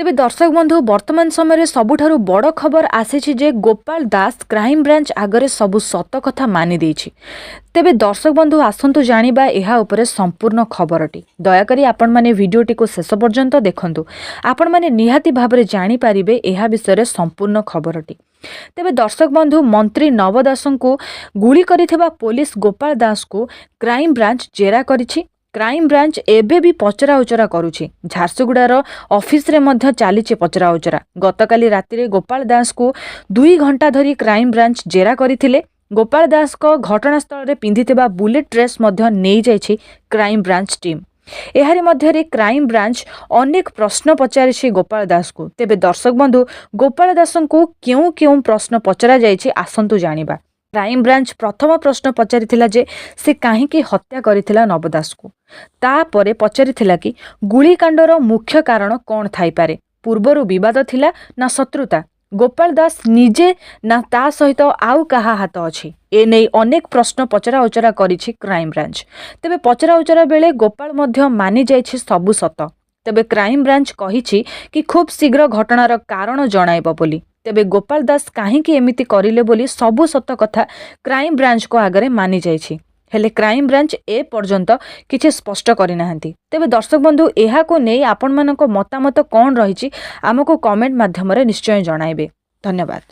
ତେବେ ଦର୍ଶକ ବନ୍ଧୁ, ବର୍ତ୍ତମାନ ସମୟରେ ସବୁଠାରୁ ବଡ଼ ଖବର ଆସିଛି ଯେ ଗୋପାଳ ଦାସ କ୍ରାଇମବ୍ରାଞ୍ଚ ଆଗରେ ସବୁ ସତ କଥା ମାନି ଦେଇଛି। ତେବେ ଦର୍ଶକ ବନ୍ଧୁ, ଆସନ୍ତୁ ଜାଣିବା ଏହା ଉପରେ ସମ୍ପୂର୍ଣ୍ଣ ଖବରଟି। ଦୟାକରି ଆପଣମାନେ ଭିଡ଼ିଓଟିକୁ ଶେଷ ପର୍ଯ୍ୟନ୍ତ ଦେଖନ୍ତୁ, ଆପଣମାନେ ନିହାତି ଭାବରେ ଜାଣିପାରିବେ ଏହା ବିଷୟରେ ସମ୍ପୂର୍ଣ୍ଣ ଖବରଟି। ତେବେ ଦର୍ଶକ ବନ୍ଧୁ, ମନ୍ତ୍ରୀ ନବ ଦାସଙ୍କୁ ଗୁଳି କରିଥିବା ପୋଲିସ ଗୋପାଳ ଦାସକୁ କ୍ରାଇମବ୍ରାଞ୍ଚ ଜେରା କରିଛି। କ୍ରାଇମବ୍ରାଞ୍ଚ ଏବେ ବି ପଚରାଉଚରା କରୁଛି। ଝାରସୁଗୁଡ଼ାର ଅଫିସରେ ମଧ୍ୟ ଚାଲିଛି ପଚରାଉଚରା। ଗତକାଲି ରାତିରେ ଗୋପାଳ ଦାସକୁ 2 ଘଣ୍ଟା ଧରି କ୍ରାଇମବ୍ରାଞ୍ଚ ଜେରା କରିଥିଲେ। ଗୋପାଳ ଦାସଙ୍କ ଘଟଣାସ୍ଥଳରେ ପିନ୍ଧିଥିବା ବୁଲେଟ୍ ଡ୍ରେସ୍ ମଧ୍ୟ ନେଇଯାଇଛି କ୍ରାଇମବ୍ରାଞ୍ଚ ଟିମ୍। ଏହାରି ମଧ୍ୟରେ କ୍ରାଇମବ୍ରାଞ୍ଚ ଅନେକ ପ୍ରଶ୍ନ ପଚାରିଛି ଗୋପାଳ ଦାସକୁ। ତେବେ ଦର୍ଶକ ବନ୍ଧୁ, ଗୋପାଳ ଦାସଙ୍କୁ କେଉଁ କେଉଁ ପ୍ରଶ୍ନ ପଚରାଯାଇଛି, ଆସନ୍ତୁ ଜାଣିବା। କ୍ରାଇମବ୍ରାଞ୍ଚ ପ୍ରଥମ ପ୍ରଶ୍ନ ପଚାରିଥିଲା ଯେ ସେ କାହିଁକି ହତ୍ୟା କରିଥିଲା ନବ ଦାସକୁ। ତାପରେ ପଚାରିଥିଲା କି ଗୁଳିକାଣ୍ଡର ମୁଖ୍ୟ କାରଣ କ'ଣ ଥାଇପାରେ, ପୂର୍ବରୁ ବିବାଦ ଥିଲା ନା ଶତ୍ରୁତା, ଗୋପାଳ ଦାସ ନିଜେ ନା ତା ସହିତ ଆଉ କାହା ହାତ ଅଛି, ଏନେଇ ଅନେକ ପ୍ରଶ୍ନ ପଚରାଉଚରା କରିଛି କ୍ରାଇମବ୍ରାଞ୍ଚ। ତେବେ ପଚରାଉଚରା ବେଳେ ଗୋପାଳ ମଧ୍ୟ ମାନିଯାଇଛି ସବୁ ସତ। ତେବେ କ୍ରାଇମବ୍ରାଞ୍ଚ କହିଛି କି ଖୁବ୍ ଶୀଘ୍ର ଘଟଣାର କାରଣ ଜଣାଇବ ବୋଲି। ତେବେ ଗୋପାଳ ଦାସ କାହିଁକି ଏମିତି କରିଲେ ବୋଲି ସବୁ ସତ କଥା କ୍ରାଇମବ୍ରାଞ୍ଚଙ୍କ ଆଗରେ ମାନିଯାଇଛି। ହେଲେ କ୍ରାଇମବ୍ରାଞ୍ଚ ଏ ପର୍ଯ୍ୟନ୍ତ କିଛି ସ୍ପଷ୍ଟ କରିନାହାନ୍ତି। ତେବେ ଦର୍ଶକ ବନ୍ଧୁ, ଏହାକୁ ନେଇ ଆପଣମାନଙ୍କ ମତାମତ କ'ଣ ରହିଛି, ଆମକୁ କମେଣ୍ଟ ମାଧ୍ୟମରେ ନିଶ୍ଚୟ ଜଣାଇବେ। ଧନ୍ୟବାଦ।